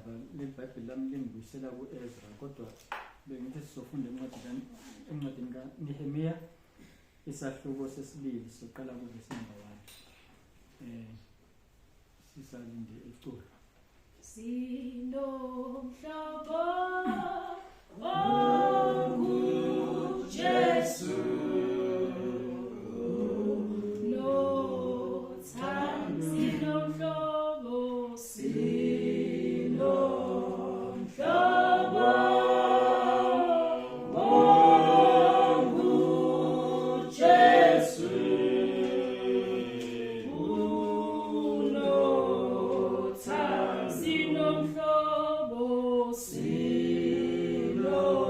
indaba leBhayibheli lami lingibuyisela ku-Ezra kodwa bengithi sizofunda incwadi encwadini kaNehemiya isahluko sesibili sizoqala kuvesi number 1 sisalinde iculo. Sinomhlobo onguJesu nothando, sinomhlobo, sinomhlobo onguJesu unothando, sinomhlobo, sinomhlobo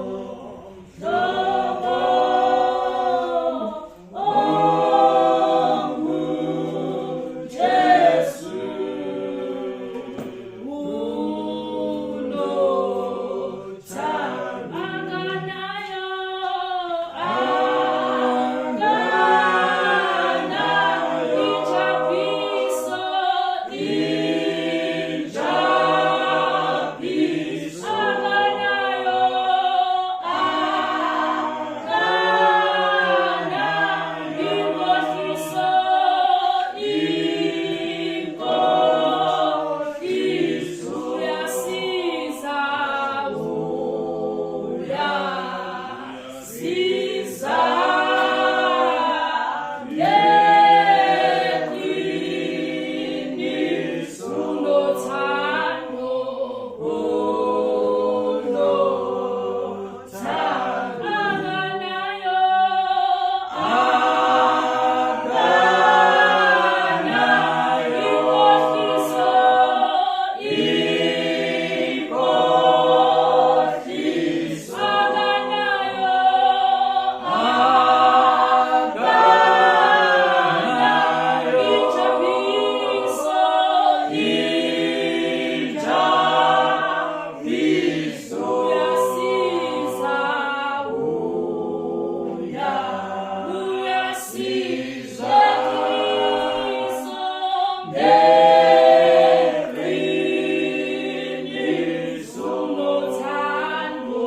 onguJesu unothando, akanayo, akanayo injabuliso, injabuliso, akanayo, akanayo inkohliso, inkohliso, uyasiza, uyasiza ngeqiniso, unothando, unothando, akanayo, akanayo inkohliso, inkohliso, akanayo, akanayo injabuliso, injabuliso, uyasiza, uyasiza ngeqiniso, unothando,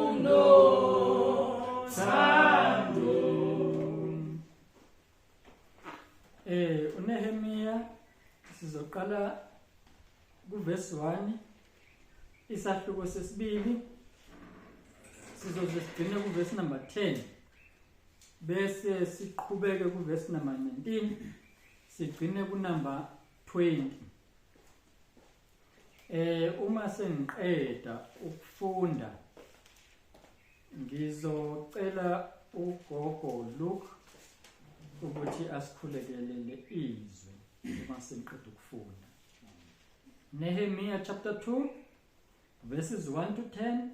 unothando. UNehemiya sizoqala kuverse 1 isahluko sesibili, sizoze sigcine kuverse number 10, bese siqhubeke kuverse number 19 sigcine ku number 20. Uma sengiqeda ukufunda ngizocela ugogo Luke ukuthi asikhulekelele izwi uma sengiqeda ukufunda. Nehemiah chapter 2 verses 1 to 10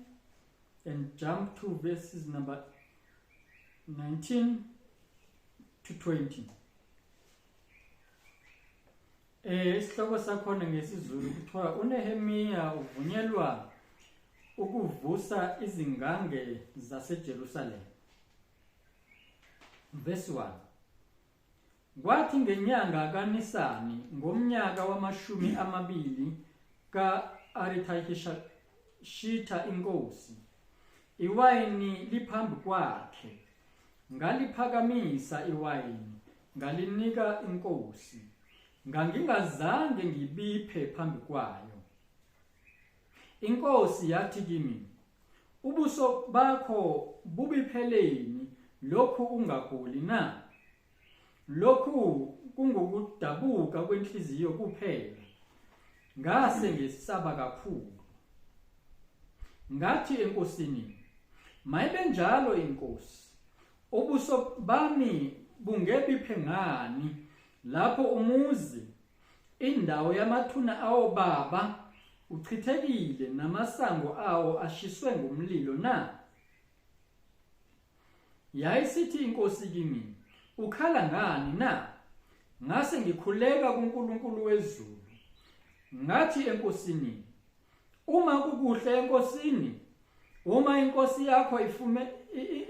and jump to verses number 19 to 20. Isihloko sakhona ngesiZulu kuthiwa uNehemiya uvunyelwa ukuvusa izingange zaseJerusalem. Verse 1. Kwathi ngenyanga kaNisani ngomnyaka wamashumi amabili ka-Aritahishashita inkosi, iwayini liphambi kwakhe, ngaliphakamisa iwayini, ngalinika inkosi, ngangingazange ngibiphe phambi kwayo. Inkosi yathi kimi, ubuso bakho bubipheleni lokhu ungaguli na? Lokhu kungukudabuka kwenhliziyo kuphela. Ngase ngesaba kakhulu. Ngathi enkosini, mayibe njalo inkosi, ubuso bami bungebiphe ngani lapho umuzi, indawo yamathuna awobaba, uchithekile namasango awo ashiswe ngomlilo na? Yayisithi inkosi kimi, ukhala ngani na? Ngase ngikhuleka kuNkulunkulu wezulu. Ngathi enkosini, uma kukuhle enkosini, uma inkosi yakho ifume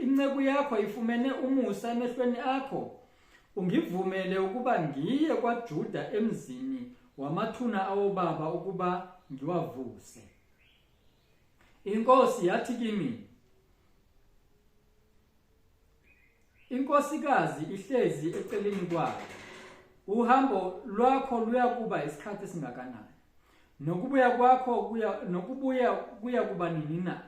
inceku yakho ifumene umusa emehlweni akho, ungivumele ukuba ngiye kwaJuda emzini wamathuna awobaba ukuba ngiwavuse. Inkosi yathi kimi, inkosikazi ihlezi eceleni kwayo, uhambo lwakho luyakuba isikhathi esingakanani, nokubuya kwakho kuya nokubuya kuya kuba nini na?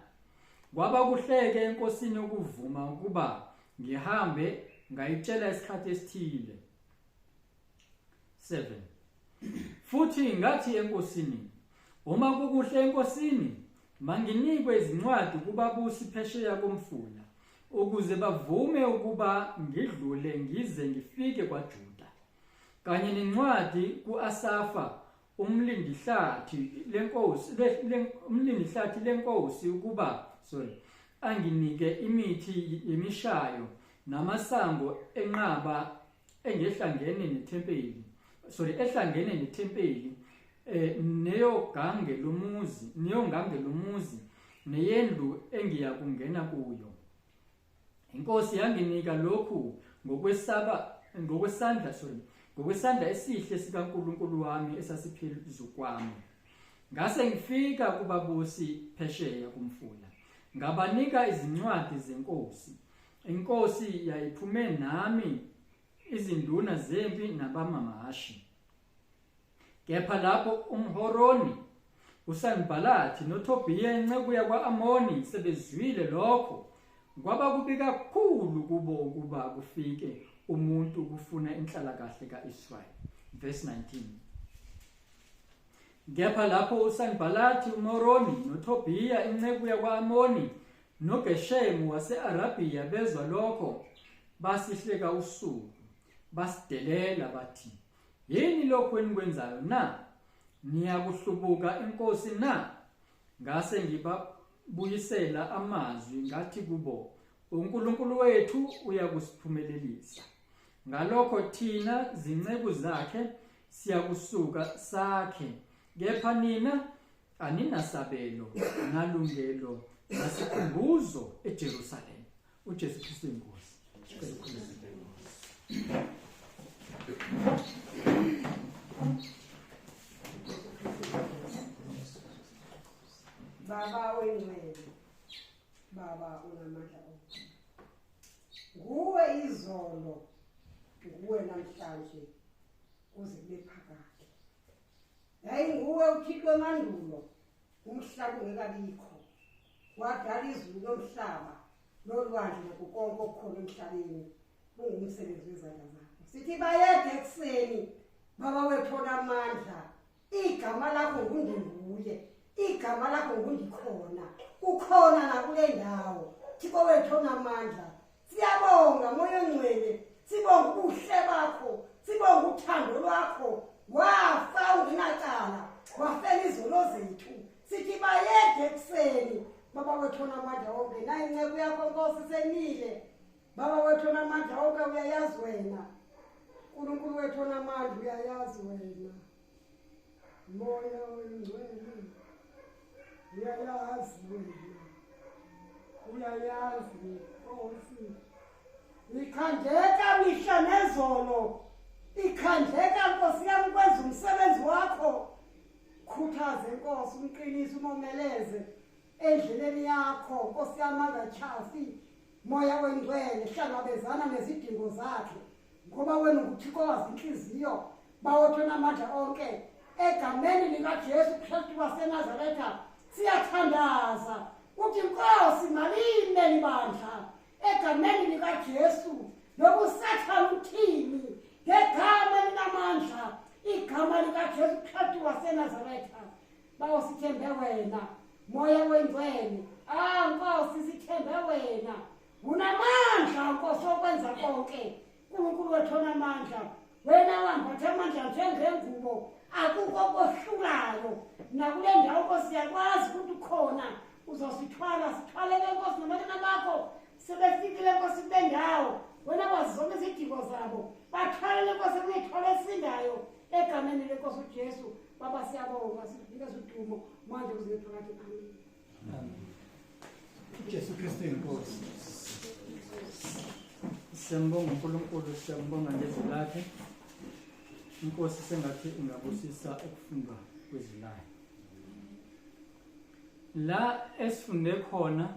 Kwaba kuhleke enkosini ukuvuma ukuba ngihambe, ngayitshela isikhathi esithile. 7 Futhi ngathi enkosini, uma kukuhle enkosini, manginikwe izincwadi kubabusi phesheya komfula, ukuze bavume ukuba ngidlule ngize ngifike kwaJuda, kanye nencwadi kuAsafa umlindihlathi lenkosi umlindihlathi lenkosi ukuba sorry anginike imithi yemishayo namasango enqaba engehlangene nethempeli sorry ehlangene nethempeli neyogange lomuzi neyongange lomuzi neyendlu engiyakungena kuyo. Inkosi yanginika lokhu ngokwesaba ngokwesandla sorry ngokwesandla esihle sikaNkulunkulu wami esasiphezu kwami. Ngase ngifika kubabusi phesheya kumfula, ngabanika izincwadi zenkosi. Inkosi yayiphume nami, izinduna zempi nabamamashi. Kepha lapho umHoroni uSanibhalathi noThobhiya inceku yakwa-Amoni sebezwile lokho, kwaba kubi kakhulu kubo ukuba kufike umuntu ukufuna inhlalakahle ka-Israyeli. Verse 19. Kepha lapho uSanibhalathi uMoroni noThobhiya inceku yakwa-Amoni noGeshemu wase-Arabhiya bezwa lokho, basihleka usulu, basidelela bathi, Yini lokhu enikwenzayo na? Niyakuhlubuka inkosi na? Ngase ngibabuyisela amazwi ngathi kubo, uNkulunkulu wethu uyakusiphumelelisa. Ngalokho thina zinceku zakhe siyakusuka sakhe, kepha nina aninasabelo nalungelo nasikhumbuzo eJerusalema. uJesu Kristu inkosi. Baba wengcwele, Baba unamandla onke. Nguwe izolo, nguwe namhlanje kuze kube phakade. Yayinguwe uThixo emandulo, umhlaba ungekabikho. Wadala izulu nomhlaba nolwandle nakho konke okukhona emhlabeni, kungumsebenzi wezandla zakho. Sithi bayede ekuseni, Baba wethu onamandla, igama lakho ngundinguye, igama lakho ngundikhona, ukhona nakule ndawo. Thixo wethu onamandla, siyabonga Moya oNgcwele, sibonga ubuhle bakho, sibonga uthando lwakho. Wafa ungenacala, wafela izono zethu. Sithi bayede ekuseni, Baba wethu onamandla wonke, nayi inceku yakho Nkosi semile. Baba wethu onamandla wonke, uyayazi wena. Nkulunkulu wethu onamandla, uyayazi wena. Moya oyingcwele, uyayazi wena. Uyayazi Nkosi. Ikhandleka mihla nezolo, ikhandleka Nkosi yami kwenza umsebenzi wakho. Khuthaze Nkosi, umqinise, umomeleze endleleni yakho Nkosi yami, angachafi. Moya oyingcwele, hlangabezana nezidingo zakhe, ngoba wena unguThixo wazi inhliziyo. Bawotho namandla onke, egameni likaJesu Kristu waseNazaretha siyathandaza uthi Nkosi malime libandla egameni likaJesu, nobusathane uthini ngegama elinamandla, igama likaJesu Kristu waseNazaretha. Bawo sithembe wena, Moya wengcwele. Ah Nkosi sithembe wena, unamandla Nkosi okwenza konke. Nkulunkulu wethu onamandla, wena wambatha amandla njengengubo, akukho kohlulayo nakule ndawo Nkosi. Siyakwazi ukuthi ukhona, uzosithwala, sithwalele Nkosi nabantwana bakho sebefikile Nkosi kule ndawo. Wena wazi zonke izidingo zabo, bathwalele Nkosi kuyithwala esindayo egameni lenkosi uJesu. Baba siyabonga, sikunikeza udumo manje kuze phakade. Amen. Amen. uJesu Kristu inkosi. Siyambonga uNkulunkulu, siyambonga ngezwi lakhe. Inkosi sengathi ingabusisa ukufundwa kwezilayo. La esifunde khona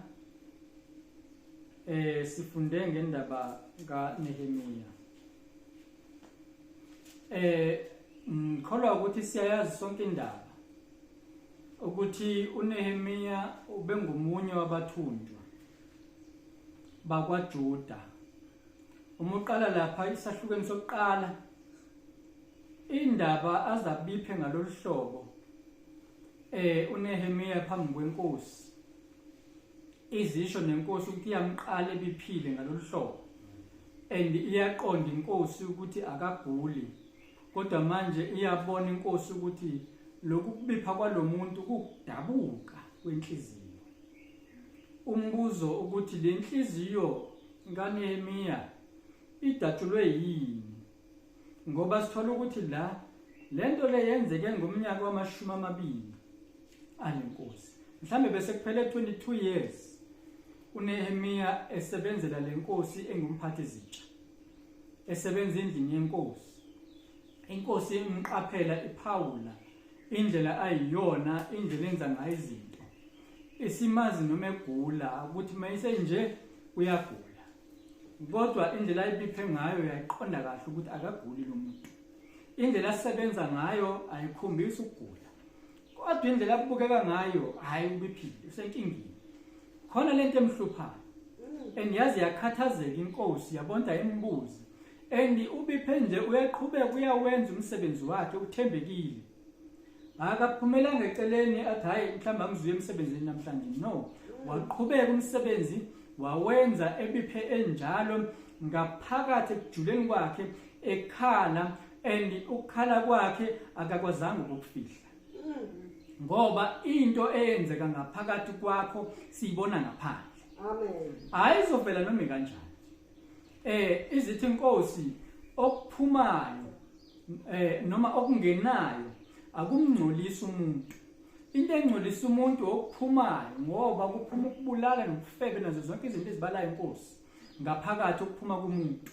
sifunde ngendaba kaNehemiya. Ngikholwa ukuthi siyayazi sonke indaba ukuthi uNehemiya ubengumunye wabathunjwa bakwaJuda. Uma uqala lapha isahlukweni sokuqala indaba azabiphe ngalolu hlobo uNehemiya phambi kwenkosi izisho nenkosi ukuthi iyamqala ebiphile ngalolu hlobo and iyaqonda inkosi ukuthi akaguli, kodwa manje iyabona inkosi ukuthi lokhu kubipha kwalomuntu kukudabuka kwenhliziyo. Umbuzo ukuthi le nhliziyo kaNehemiya idatshulwe yini, ngoba sithola ukuthi la lento le yenzeke ngomnyaka wama-20 alenkosi, mhlambe bese kuphele 22 years uNehemiya esebenzela lenkosi engumphathi izitsha, esebenza endlini yenkosi. Inkosi imqaphela, iphawula indlela ayiyona, indlela enza ngayo izinto, isimazi noma egula ukuthi mayise nje uyagula, kodwa indlela ayibiphe ngayo uyayiqonda kahle ukuthi akaguli lo muntu. Indlela asebenza ngayo ayikhombisi ukugula, kodwa indlela abukeka ngayo hayi ubiphile, usenkingeni. Khona lento emhluphayo and yazi yakhathazeka inkosi, yabona ayimbuzi and ubiphe nje uyaqhubeka uyawenza umsebenzi wakhe, uthembekile, akaphumelanga eceleni athi hayi mhlawumbe angizuye emsebenzini namhlanje. No, waqhubeka umsebenzi wawenza ebiphe enjalo ngaphakathi ekujuleni kwakhe ekhala, and ukukhala kwakhe akakwazanga ukufihla, ngoba into eyenzeka ngaphakathi kwakho siyibona ngaphandle. Amen. Ayizovela noma kanjani. Izithi inkosi okuphumayo noma okungenayo akumngcolisa umuntu. Into engcolisa umuntu okuphumayo, ngoba kuphuma ukubulala nobufebe nazo zonke izinto ezibalayo inkosi ngaphakathi okuphuma kumuntu.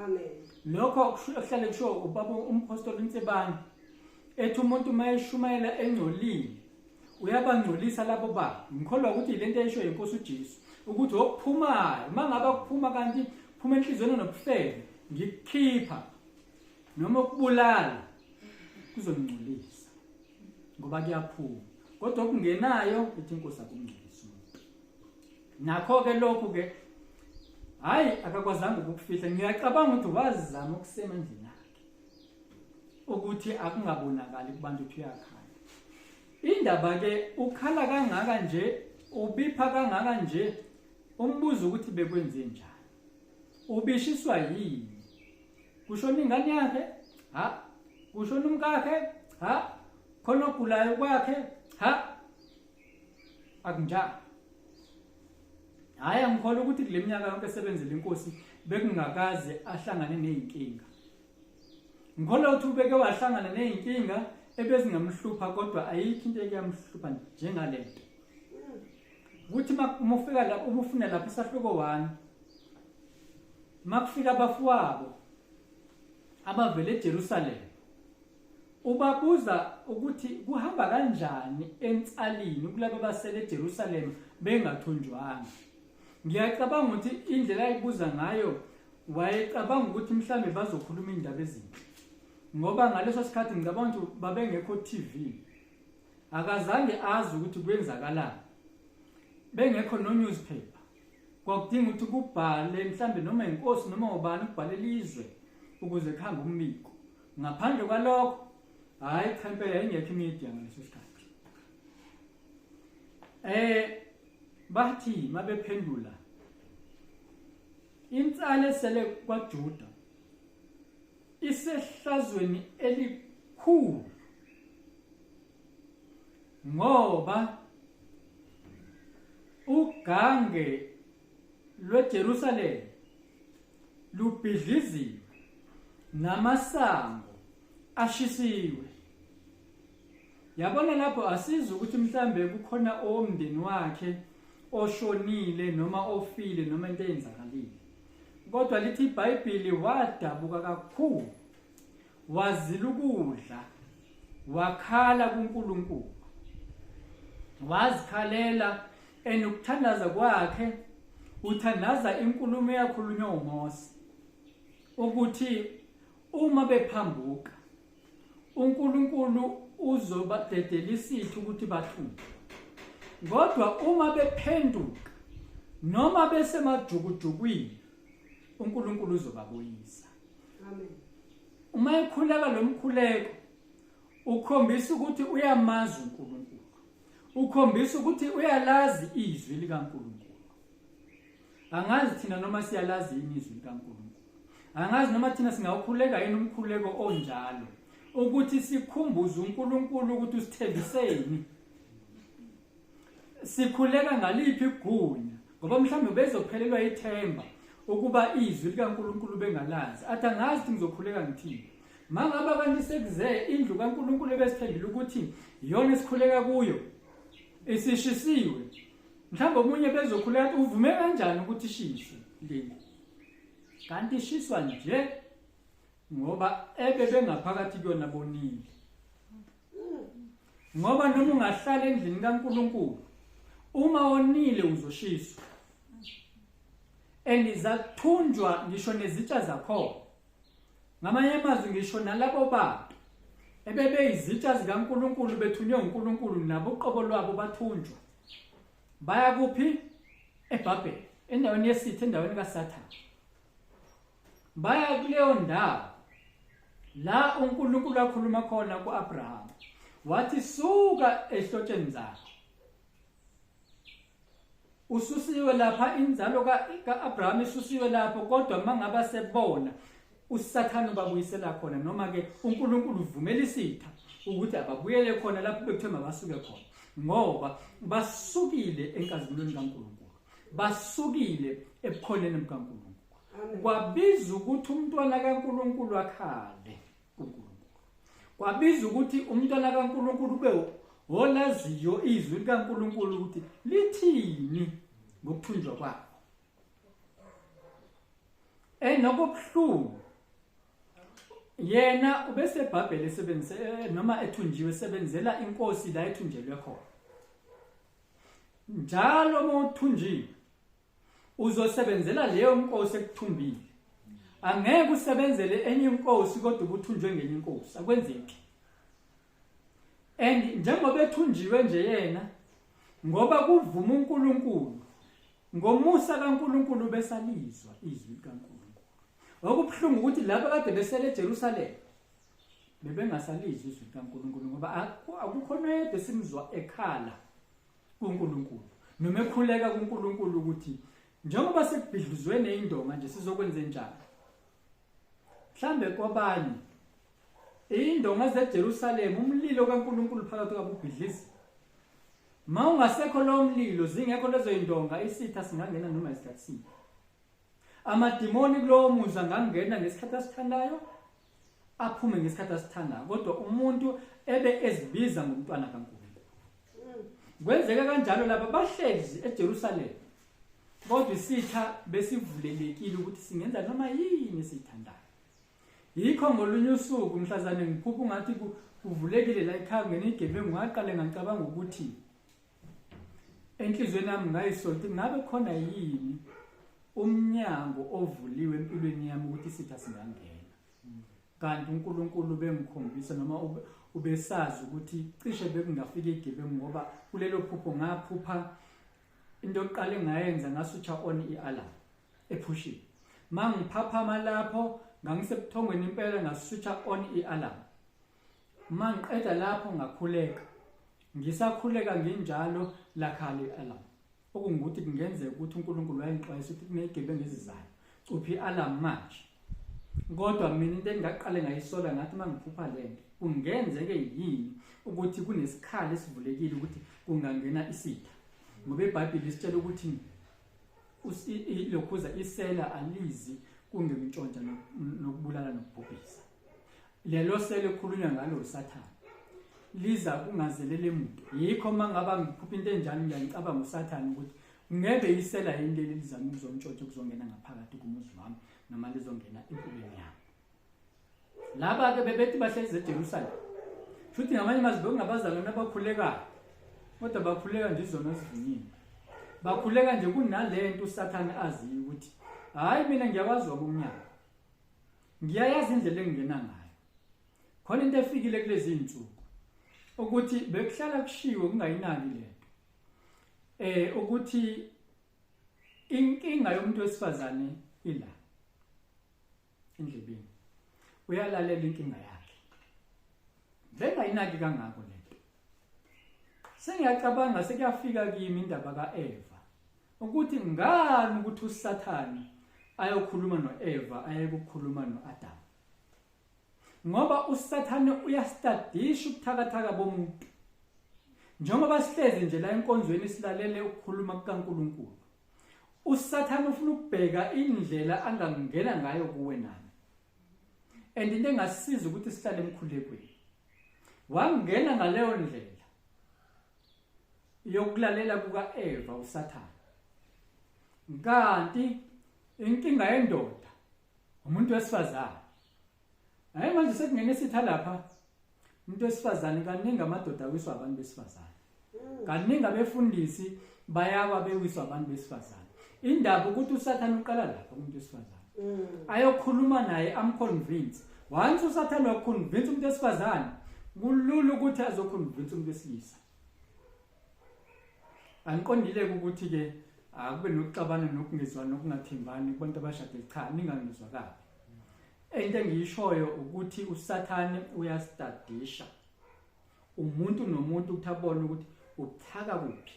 Amen. Lokho kuhlale kusho ubaba umpostoli Ntsebane ethi umuntu mayeshumayela engcolile uyabangcolisa labo ba. Ngikholwa ukuthi lento eyisho inkosi uJesu ukuthi okuphumayo mangabe kuphuma kanti phuma enhlizweni nobufebe ngikukhipha noma ukubulala kuzongcolisa ngoba kuyaphuma, kodwa okungenayo ithi inkosi akumngcolisa umuntu. Nakho ke lokhu ke hayi akakwazanga ukufihla. Ngiyacabanga ukuthi wazama ukusemandleni akhe ukuthi akungabonakali kubantu ukuthi uyakhala. Indaba ke ukhala kangaka nje, ubipha kangaka nje, umbuzo ukuthi bekwenze njani, ubishiswa yini? Kushona ingane yakhe? Ha. Kushona umkakhe? Ha. Khona ogulayo kwakhe? Ha. Akunjalo. Hayi, angikholwa ukuthi kule minyaka yonke esebenzele inkosi bekungakaze ahlangane nezinkinga. Ngikholwa ukuthi ubeke wahlangana nezinkinga ebezingamhlupha, kodwa ayikho into ekuyamhlupha njengalento. Kuthi uma ufika lapho, uma ufuna lapha isahluko 1, makufika abafuwabo abavele eJerusalem, ubabuza ukuthi kuhamba kanjani ensalini kulabo abasele eJerusalem bengathunjwanga. Ngiyacabanga ukuthi indlela ayibuza ngayo wayecabanga ukuthi mhlambe bazokhuluma indaba ezinhle, ngoba ngaleso sikhathi ngicabanga ukuthi babengekho TV, akazange azi ukuthi kwenzakalani, bengekho no newspaper. Kwakudinga ukuthi kubhale mhlambe noma inkosi noma ubani ukubhalela izwe ukuze kuhambe umbiko. Ngaphandle kwalokho hayi cha impela yayingekho imedia ngaleso sikhathi. Bathi mabephendula insale sele kwaJuda isehlazweni elikhulu, ngoba ugange lweJerusalem lubhidliziwe namasango ashisiwe. Yabona lapho asizi ukuthi mhlambe kukhona owomndeni wakhe oshonile noma ofile noma into eyenzakalile, kodwa lithi iBhayibheli wadabuka kakhulu. Wazila ukudla, wakhala kuNkulunkulu, wazikhalela enokuthandaza kwakhe uthandaza inkulumo eyakhulunywa uMose ukuthi uma bephambuka uNkulunkulu uzobadedela isitha ukuthi bathumbe, kodwa uma bephenduka noma besemajukujukwini uNkulunkulu uzobabuyisa. Amen. Uma ekhuleka lo mkhuleko ukhombisa ukuthi uyamazi uNkulunkulu, ukhombisa ukuthi uyalazi izwi likaNkulunkulu. Angazi thina noma siyalazi yini izwi likaNkulunkulu, angazi noma thina singawukhuleka yini umkhuleko onjalo ukuthi sikhumbuze uNkulunkulu ukuthi usithembiseni, sikhuleka ngaliphi igunya, ngoba mhlawumbe bezophelelwa ithemba ukuba izwi likaNkulunkulu bengalazi, athi angazi ukuthi ngizokhuleka ngithini. Mangabe abantu sekuze indlu kaNkulunkulu ebesithembile ukuthi iyona esikhuleka kuyo isishisiwe, mhlawumbe omunye bezokhuleka athi uvume kanjani ukuthi ishiswe le, kanti ishiswa nje ngoba ebe bengaphakathi kuyona bonile. Ngoba noma ungahlala endlini kaNkulunkulu uma wonile uzoshiswa, and izathunjwa ngisho nezitsha zakhona. Ngamanye amazwi ngisho nalabo bantu ebebeyizitsha zikaNkulunkulu bethunywe uNkulunkulu nabo uqobo lwabo bathunjwa baya kuphi? EBhabheli, endaweni yesitha, endaweni kaSathane. Baya kuleyo ndawo la uNkulunkulu akhuluma khona kuAbraham, wathi suka ehlotsheni zakho. Ususiwe lapha inzalo kaAbraham isusiwe lapho, kodwa mangaba sebona uSathane ubabuyisela khona, noma ke uNkulunkulu uvumela isitha ukuthi ababuyele khona lapho bekuthiwe mabasuke khona, ngoba basukile enkazimulweni kaNkulunkulu, basukile ebukhoneni bukaNkulunkulu. Kwabiza ukuthi umntwana kaNkulunkulu akhale kuNkulunkulu, kwabiza ukuthi umntwana kaNkulunkulu ube wolaziyo izwi likaNkulunkulu ukuthi lithini ngokuthunjwa kwakho. Enokubuhlungu yena ubeseBhabhele esebenzise noma ethunjiwe esebenzela inkosi la ethunjelwe khona. Njalo uma uthunjiwe uzosebenzela leyo nkosi ekuthumbile, angeke usebenzele enye inkosi kodwa ubuthunjwe ngenye inkosi, akwenzeki. And njengoba ethunjiwe nje yena, ngoba kuvuma uNkulunkulu, ngomusa kaNkulunkulu besalizwa izwi likaNkulunkulu. Okubuhlungu ukuthi laba kade besele eJerusalema bebengasalizwa izwi likaNkulunkulu, ngoba akukho noyedwa esimzwa ekhala kuNkulunkulu noma ekhuleka kuNkulunkulu ukuthi njengoba sekubhidluzwe nezindonga nje sizokwenza njani. Mhlambe kwabanye indonga zeJerusalema umlilo kaNkulunkulu phakathi kwabo ubhidliza. Ma ungasekho lo mlilo, zingekho lezo indonga, isitha singangena noma isikhathi sini. Amadimoni kulowo muzi angangena ngesikhathi asithandayo, aphume ngesikhathi asithandayo, kodwa umuntu ebe ezibiza ngomntwana kaNkulunkulu. Kwenzeka kanjalo laba bahlezi eJerusalema, kodwa isitha besivulelekile ukuthi singenza noma yini esiyithandayo. Yikho ngolunye usuku mhlazane ngiphupha ungathi kuvulekile la ekhaya ngena igebengu, ngaqale ngacabanga ukuthi enhliziyweni yami ngayisola ukuthi ngabe khona yini umnyango ovuliwe empilweni yami ukuthi isitha singangena. Kanti uNkulunkulu bengikhombisa noma ubesazi ukuthi cishe bekungafika igebengu, ngoba kulelo phupho ngaphupha into yokuqala engayenza ngaswitcha on i-alarm ephushini. Mangiphaphama lapho ngangisebuthongweni impela, ngaswitcha on i-alarm. Mangiqeda lapho ngakhuleka, ngisakhuleka nginjalo lakhala i-alarm, okungukuthi kungenzeka ukuthi uNkulunkulu wayengixwayisa ukuthi kunezigebengu ezizayo, cuphi i-alarm manje. Kodwa mina into engingaqale ngayisola ngathi mangiphupha lento, kungenzeke yini ukuthi kunesikhala esivulekile ukuthi kungangena isitha, ngoba iBhayibheli lisitshela ukuthi lokhuza isela alizi kungemntshontsha nokubulala nokubhubhisa. Lelo sele kukhulunywa ngalo uSathane, liza kungazelele muntu. Yikho uma ngaba ngiphupha into enjalo ngiyangicabanga uSathane ukuthi ngeke isela yini leli lizama ukuzontshontsha ukuzongena ngaphakathi kumuzi wami noma lizongena empilweni yami. Laba ke bebethi bahlezi eJerusalem. Futhi ngamanye amazwi bekungabazalwane abakhulekayo. Kodwa bakhuleka nje izono ezivunyiwe. Bakhuleka nje kunalento uSathane aziyo ukuthi hayi mina ngiyakwazi umnyango. Ngiyayazi indlela engingena ngayo. Khona into efikile kulezi insuku ukuthi bekuhlala kushiwo kungayinaki lento. Ukuthi inkinga yomuntu wesifazane ila endlebeni. Uyalalela inkinga yakhe. Bengayinaki kangako lento. Sengiyacabanga sekuyafika kimi indaba kaEva ukuthi ngani ukuthi uSathane ayokhuluma noEva ayekukhuluma noAdam. Ngoba uSathane uyastadisha ubuthakathaka bomuntu. Njengoba sihlezi nje la enkonzweni silalele ukukhuluma kukaNkuluNkulu, uSathane ufuna ukubheka indlela angangena ngayo kuwe nami. And into engasiza ukuthi sihlale emkhulekweni. Wangena ngaleyo ndlela yokulalela kukaEva uSathane. Kanti inkinga yendoda umuntu wesifazane. Hayi manje sekungena isitha lapha. Umuntu wesifazane kaningi amadoda awiswa abantu besifazane. Kaningi abefundisi bayawa bewiswa abantu besifazane. Indaba ukuthi uSathane uqala lapha umuntu wesifazane. Ayokhuluma naye amconvince. Once uSathane waconvince umuntu wesifazane, kulula ukuthi azoconvince umuntu wesilisa. Angiqondile ukuthi ke akube nokuxabana nokungezwani nokungathembani kubantu abashadile, cha ningangizwa kabi. Into engiyishoyo ukuthi uSathane uyastadisha umuntu nomuntu ukuthi abone ukuthi ubuthaka kuphi,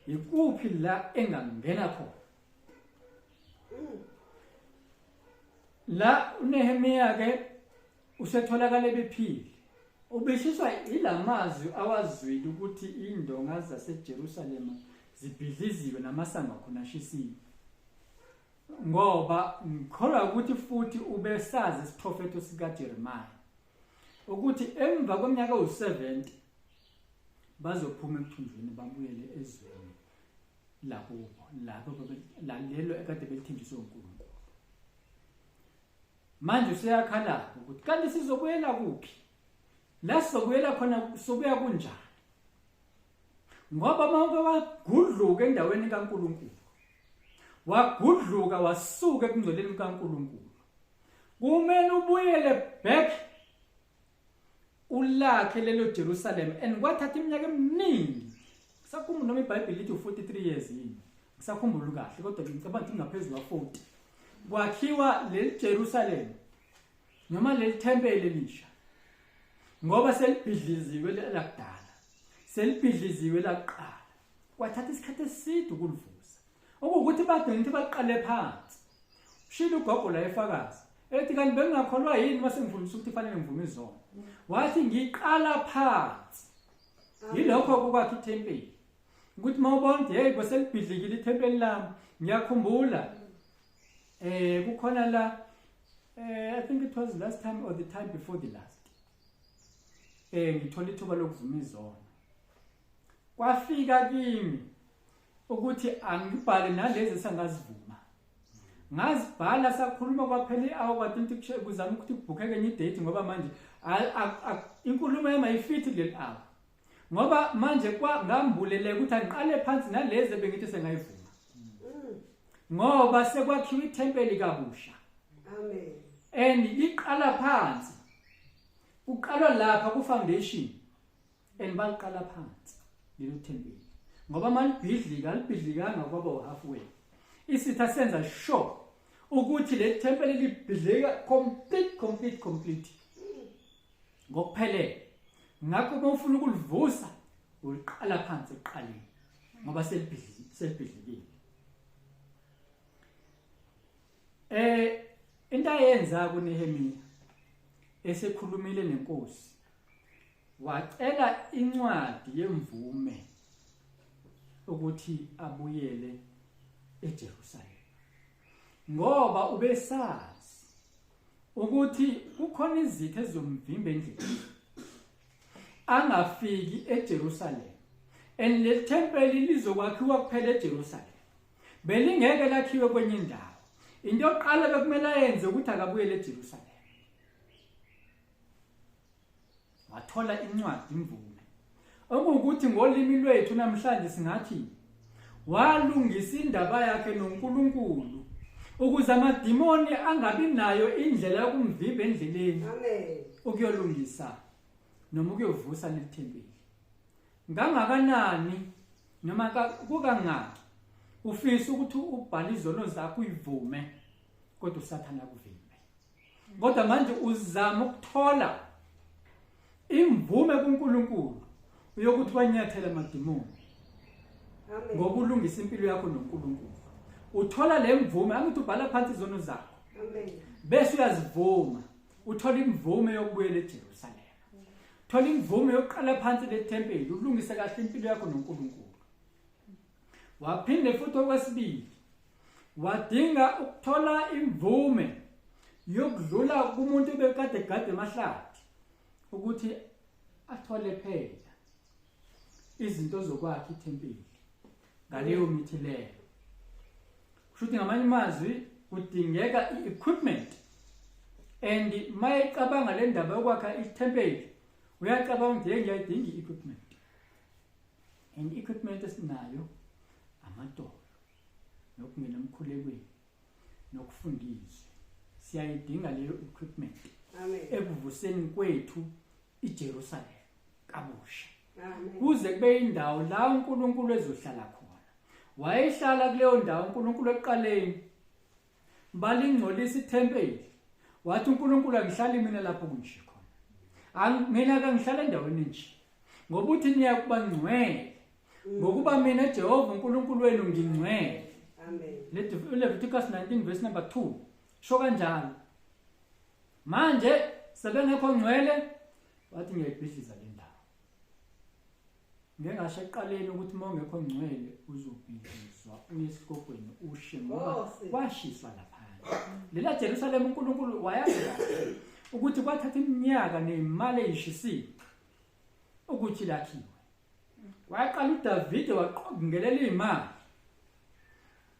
ikuphi la engangena khona. La uNehemiya ke usetholakala ebephile. Ubeshiswa ilamazwi awazwile ukuthi indonga zaseJerusalema zibhidliziwe namasango akhona ashisiwe. Ngoba ngikholwa ukuthi futhi ubesazi isiprofetho sikaJeremiah ukuthi emva kweminyaka ewu-70 bazophuma ekuthunjweni babuyele ezweni lakubo labo lalelo ekade belithenjiswe uNkulunkulu. Manje useyakhala ukuthi kanti sizobuyela kuphi? La sizobuyela khona sobuya kunjani? Ngoba mawuke wagudluka endaweni kaNkulunkulu, wagudluka wasuka ekungcweleni kukaNkulunkulu, kumele ubuyele back ulakhe lelo Jerusalem. And kwathatha iminyaka eminingi. Ngisakhumbula noma iBhayibheli lithi u43 years yini, ngisakhumbula kahle, kodwa ngicabanga ukuthi ngaphezulu kwa40 kwakhiwa leli Jerusalem noma leli thempeli elisha, ngoba selibhidliziwe lakudala, selibhidliziwe laqala. Kwathatha isikhathi eside ukulivusa, okuwukuthi bagcina ukuthi baqale phansi. Ushilo ugogo la efakaza ethi kanti bengingakholwa yini mase ngifundisa ukuthi fanele ngivume izono. Wathi ngiqala phansi. Yilokho kukwakha ithempeli, ukuthi mawubona ukuthi hey kweselibhidlikile ithempeli lami. Ngiyakhumbula kukhona la I think it was last time or the time before the last, ngithola ithuba lokuvuma izono. Kwafika kimi ukuthi angibhale nalezi esangazivuma. Ngazibhala, sakhuluma kwaphela i-hour, kwathi into kuzama ukuthi kubhukheke enye idate, ngoba manje inkulumo yami ayifithi kuleli hour. Ngoba manje ngambuleleka ukuthi angiqale phansi nalezi ebengithi sengayivuma. Ngoba sekwakhiwa ithempeli kabusha. Amen. And iqala phansi. Kuqalwa lapha ku foundation. And baqala phansi lelo thempeli. Ngoba malibhidlika, alibhidlikanga kwaba halfway. Isitha senza sure ukuthi le thempeli libhidlika complete complete complete. Ngokuphelele. Ngakho uma ufuna ukulivusa uliqala phansi ekuqaleni, ngoba selibhidlikile. Into ayenza kuNehemiya esekhulumile nenkosi, wacela incwadi yemvume ukuthi abuyele eJerusalem, ngoba ubesazi ukuthi kukhona izitha ezizomvimba endleleni angafiki eJerusalem. And le thempeli lizokwakhiwa kuphela eJerusalem, belingeke lakhiwe kwenye indawo. Into yokuqala bekumele ayenze ukuthi akabuyele eJerusalem. Wathola incwadi imvume. Okuwukuthi ngolimi lwethu namhlanje singathi walungisa indaba yakhe noNkulunkulu ukuze amadimoni angabi nayo indlela yokumvimba endleleni. Amen. Ukuyolungisa noma ukuyovusa leli thempeli. Ngangakanani noma kukangaki ufisa ukuthi ubhale izono zakho uyivume kodwa uSathane akuvimbe. Kodwa manje uzama ukuthola imvume kuNkulunkulu uyokuthi wanyathela amadimoni. Amen. Ngokulungisa impilo yakho noNkulunkulu. Uthola le mvume, angithi ubhala phansi izono zakho. Amen. Bese uyazivuma. Uthola imvume yokubuyela eJerusalema. Thola imvume yokuqala phansi lethempeli, ulungise kahle impilo yakho noNkulunkulu. Waphinde futhi okwesibili wadinga ukuthola imvume yokudlula kumuntu obekade gade emahlathi ukuthi athole phela izinto zokwakha ithempeli ngaleyo mithi leyo. Kusho ukuthi ngamanye amazwi kudingeka i-equipment, and mayecabanga le ndaba yokwakha ithempeli uyacabanga ukuthi ngiyayidinga i-equipment, and equipment esinayo amadolo nokungena emkhulekweni nokufundiswa, siyayidinga leyo equipment. Amen. Ekuvuseni kwethu iJerusalem kabusha. Amen. Kuze kube indawo la uNkulunkulu ezohlala khona. Wayehlala kuleyo ndawo uNkulunkulu ekuqaleni. Balingcolisa ithempeli. Wathi uNkulunkulu angihlali mina lapho kunje khona. Mina kangihlala endaweni nje. Ngoba uthi niyakuba ngcwele. Ngokuba mina Jehova uNkulunkulu wenu ngingcwele. Amen. Leviticus 19 verse number 2. Sho kanjalo. Manje sebengekho ngcwele wathi ngiyayibhidliza le ndawo. Ngeke ngasho ekuqaleni ukuthi uma ungekho ngcwele uzobhidlizwa uye esikopweni ushe ngoba kwashiswa laphana. Lela Jerusalem uNkulunkulu wayazi kahle ukuthi kwathatha iminyaka nemali eyishisiwe ukuthi lakhiwe. Waqala uDavide waqongelela imali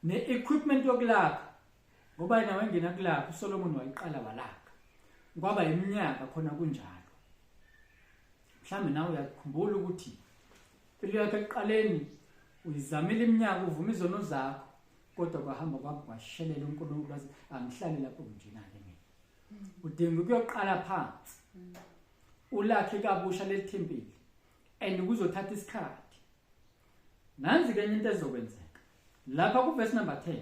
ne-equipment yokulakha ngoba yena wangena kulakha, uSolomon wayiqala walakha. Kwaba iminyaka khona kunjalo. Mhlambe nawe uyakhumbula ukuthi impilo yakho ekuqaleni uyizamile iminyaka uvuma izono zakho kodwa kwahamba kwashelela uNkulunkulu wathi angihlali lapho kunjena-ke mina. Udinga ukuyoqala phansi ulakhe kabusha leli thempeli and kuzothatha isikhathi. Nansi ke enye into ezokwenzeka lapha ku verse number 10.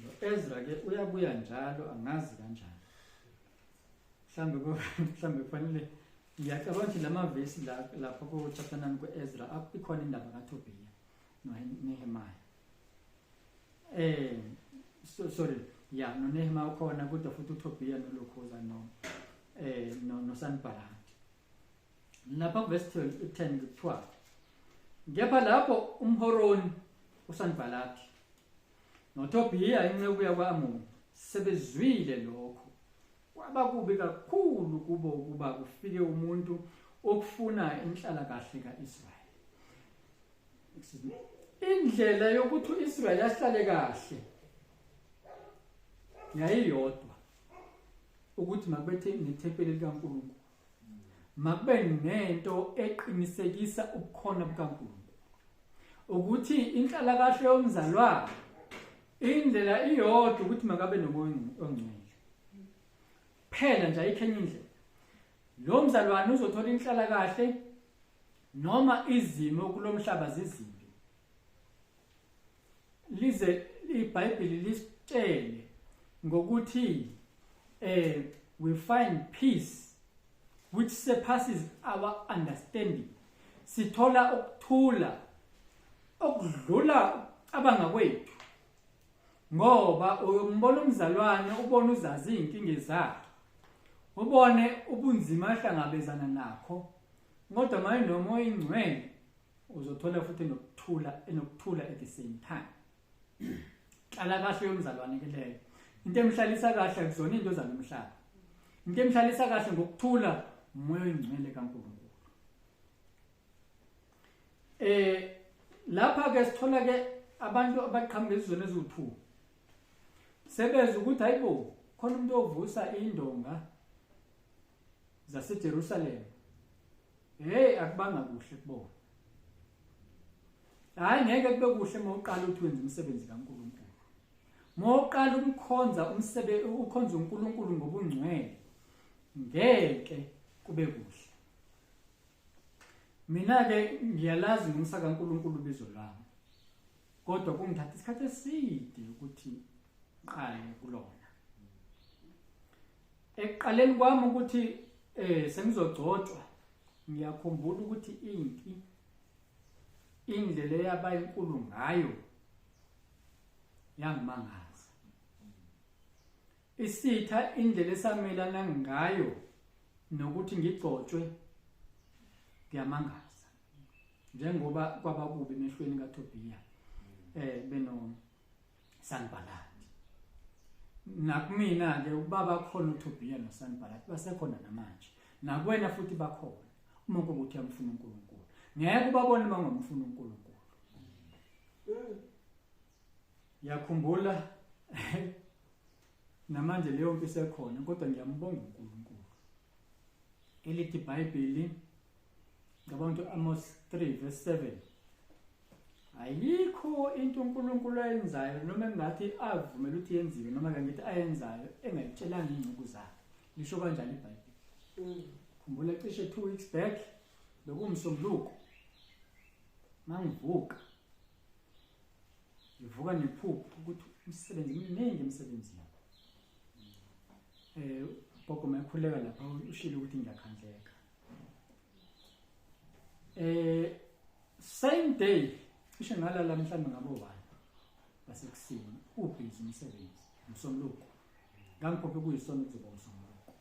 Lo Ezra ke uyabuya njalo angazi kanjani. Mhlambe kufanele ngiyacabanga ukuthi lamavesi lapha ku chapter 9 ku Ezra ikhona indaba kaTobiya noNehemiah. Sorry, ya noNehemiah ukhona kodwa futhi uTobiya noLokhoza no Sanballat. Lapha verse 10 kuthiwa kepha lapho umHoroni uSanballat noTobiya inceku yakwa-Amoni sebezwile lokho kwaba kubi kakhulu kubo ukuba kufike umuntu okufuna inhlalakahle kaIsrayeli. Excuse me. Indlela yokuthi uIsrayeli ahlale kahle yayiyodwa, ukuthi makubethe nethempeli likaNkulunkulu, makube nento eqinisekisa ubukhona bukaNkulunkulu, ukuthi inhlalakahle yomzalwane indlela iyodwa ukuthi makabe nomoya ongcwele phela nje, ayikho enye indlela. Lo mzalwane uzothola inhlalakahle noma izimo kulomhlaba zizimbi. Lize iBhayibheli lisitshele ngokuthi we find peace which surpasses our understanding. Sithola ukuthula okudlula ukucabanga kwethu, ngoba uyombona umzalwane ubone uzazi izinkinga zakhe, ubone ubunzima ahlangabezana nakho, kodwa manje noma oyingcwele uzothola futhi enokuthula at the same time. Hlala kahle yomzalwane ke leyo. Into emhlalisa kahle akuzona into zalomhlaba. Into emhlalisa kahle ngokuthula umoya oyingcwele kaNkulunkulu. Lapha ke sithola ke abantu abaqhamuka ezizweni eziwu2 sebeza ukuthi hayibo khona umuntu ovusa indonga zaseJerusalem, hey, akubanga kuhle kubona. Hayi, ngeke kube kuhle uma uqala ukuthi wenze umsebenzi kaNkulunkulu. Uma uqala umkhonza ukhonza uNkulunkulu ngobungcwele, ngeke kube kuhle. Mina ke ngiyalazi ngomsa kaNkulunkulu ubizo lwami, kodwa kungithatha isikhathi eside ukuthi ngiqale kulona. Ekuqaleni kwami ukuthi sengizogcotshwa, ngiyakhumbula ukuthi impi indlela eyaba inkulu ngayo yangimangaza. Isitha indlela esamelana ngayo nokuthi ngigcotshwe kuyamangaza, njengoba kwaba kubi emehlweni kaTobiya beno Sanbalati. Nakumina ke ubaba khona uTobiya noSanbalati basekhona namanje, nakuwena futhi bakhona. Uma kuwukuthi uyamfuna uNkulunkulu, ngeke ubabone uma ungamfuna uNkulunkulu. Ngiyakhumbula namanje leyo mpi isekhona, kodwa ngiyambonga uNkulunkulu. Elithi iBhayibheli, ngicabanga ukuthi Amos 3 verse 7, ayikho into uNkulunkulu ayenzayo noma engathi avumela ukuthi yenziwe noma ngithi ayenzayo engayitshelanga ingcuku zakhe. Lisho kanjalo iBhayibheli. Khumbula cishe 2 weeks back bekumsombuluko, mangivuka ngivuka nephupho ukuthi umsebenzi mningi emsebenzini. Gogo mayekhuleka lapha ushilo ukuthi ngiyakhandleka. Same day cishe ngalala mhlawumbe ngabo 1 basekuseni, ubhizi umsebenzi umsombuluko. Ngangiphuphe kuyisona kuzoba umsombuluko.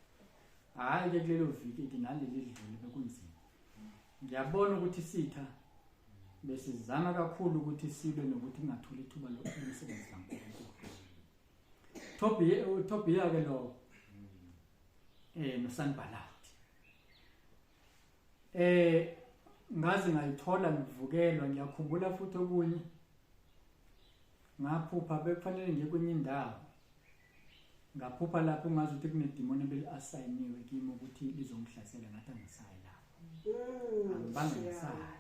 Hhayi ke kulelo viki ke naleli lidlule bekunzima. Ngiyabona ukuthi isitha besizama kakhulu ukuthi sibe nokuthi kungatholi ithuba lomsebenzi kaNkulunkulu. Tobiya ke lo noSanbalati. Ngaze ngayithola ngivukelwa. Ngiyakhumbula futhi okunye, ngaphupha bekufanele ngiye kwenye indawo, ngaphupha lapho ngazi ukuthi kunedimoni ebeli-asayiniwe kimi ukuthi lizongihlasela, ngathi angisayi lapho, angibange ngisaya.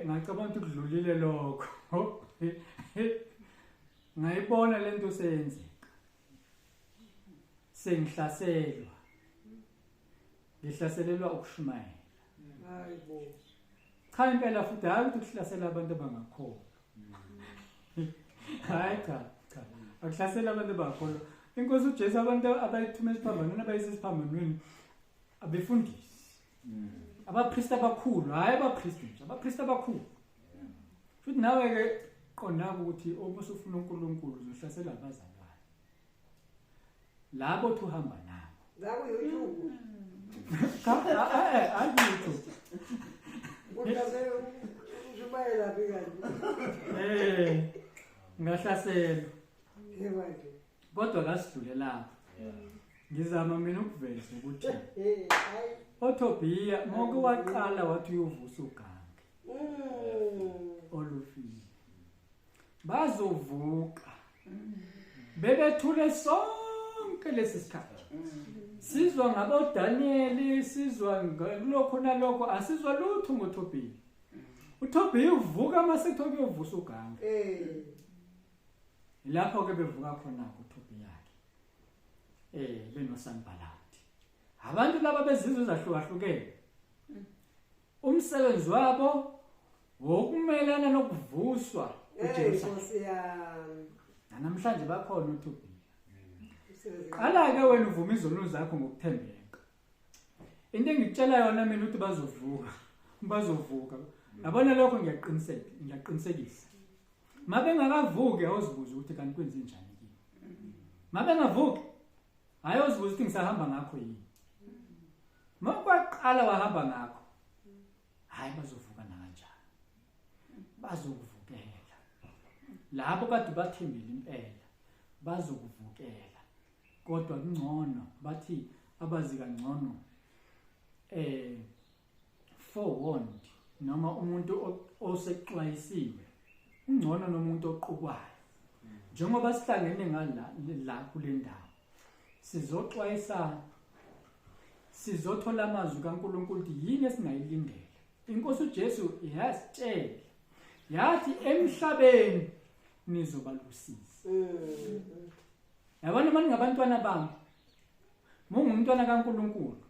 Ngacabanga ukuthi kudlulile lokho. Ngayibona lento seyenzeka, sengihlaselwa, ngihlaselelwa ukushumayela. Hayibo. Cha impela futhi hayi ukuthi kuhlasela abantu abangakholwa. Hayi cha, cha. Akuhlasela abantu abangakholwa. Inkosi uJesu abantu abayithume esiphambanweni, abayise esiphambanweni, abefundisi. Abapristi abakhulu, hayi abapristi nje, abapristi abakhulu. Futhi nawe ke qonda ukuthi uma usufuna uNkulunkulu uzohlasela abazalwane. Labo uthi uhamba nabo. La ku YouTube. Cha, hayi ku YouTube. Kuhlasela ushumayela phi kanti? Ngahlaselwa. Yebo nje. Kodwa kasidlule lapho. Ngizama mina ukuveza ukuthi oTobiya moke waqala wathi uyovusa ugange. Olufile. Bazovuka. Bebethule sonke lesi sikhathi. Sizwa ngabo Daniel, sizwa ngalokho nalokho, asizwa lutho ngoTobiya. uTobiya uvuka mase kuthiwa kuyovusa ugange. Lapho ke bevuka khona uTobiya ke. benoSanbalati. Abantu laba bezizwe ezahlukahlukene. Umsebenzi wabo wokumelana nokuvuswa eJerusalema. Namhlanje bakhona uTobiya. Qala ke wena uvuma izono zakho ngokuthembeka. Into engikutshela yona mina ukuthi bazovuka. Bazovuka. Yabona lokho ngiyaqiniseka, ngiyaqinisekisa. Mabengakavuki awuzibuza ukuthi kanti kwenze njani kimi. Mabengavuki hayi uzibuza ukuthi ngisahamba ngakho yini. Makwaqala wahamba ngakho, hayi bazovuka nakanjani. Bazokuvukela. Labo kade bathembile impela bazokuvukela. Kodwa kungcono bathi abazi kangcono forewarned noma umuntu osexwayisiwe ungcono nomuntu oqukwayo. Njengoba sihlangene ngala la kule ndawo sizoxwayisa Sizothola amazwi kaNkulunkulu ukuthi yini esingayilindela. Inkosi uJesu yasitshela yathi emhlabeni nizoba lusizi. Yabona manje ngabantwana bami, mungumntwana kaNkulunkulu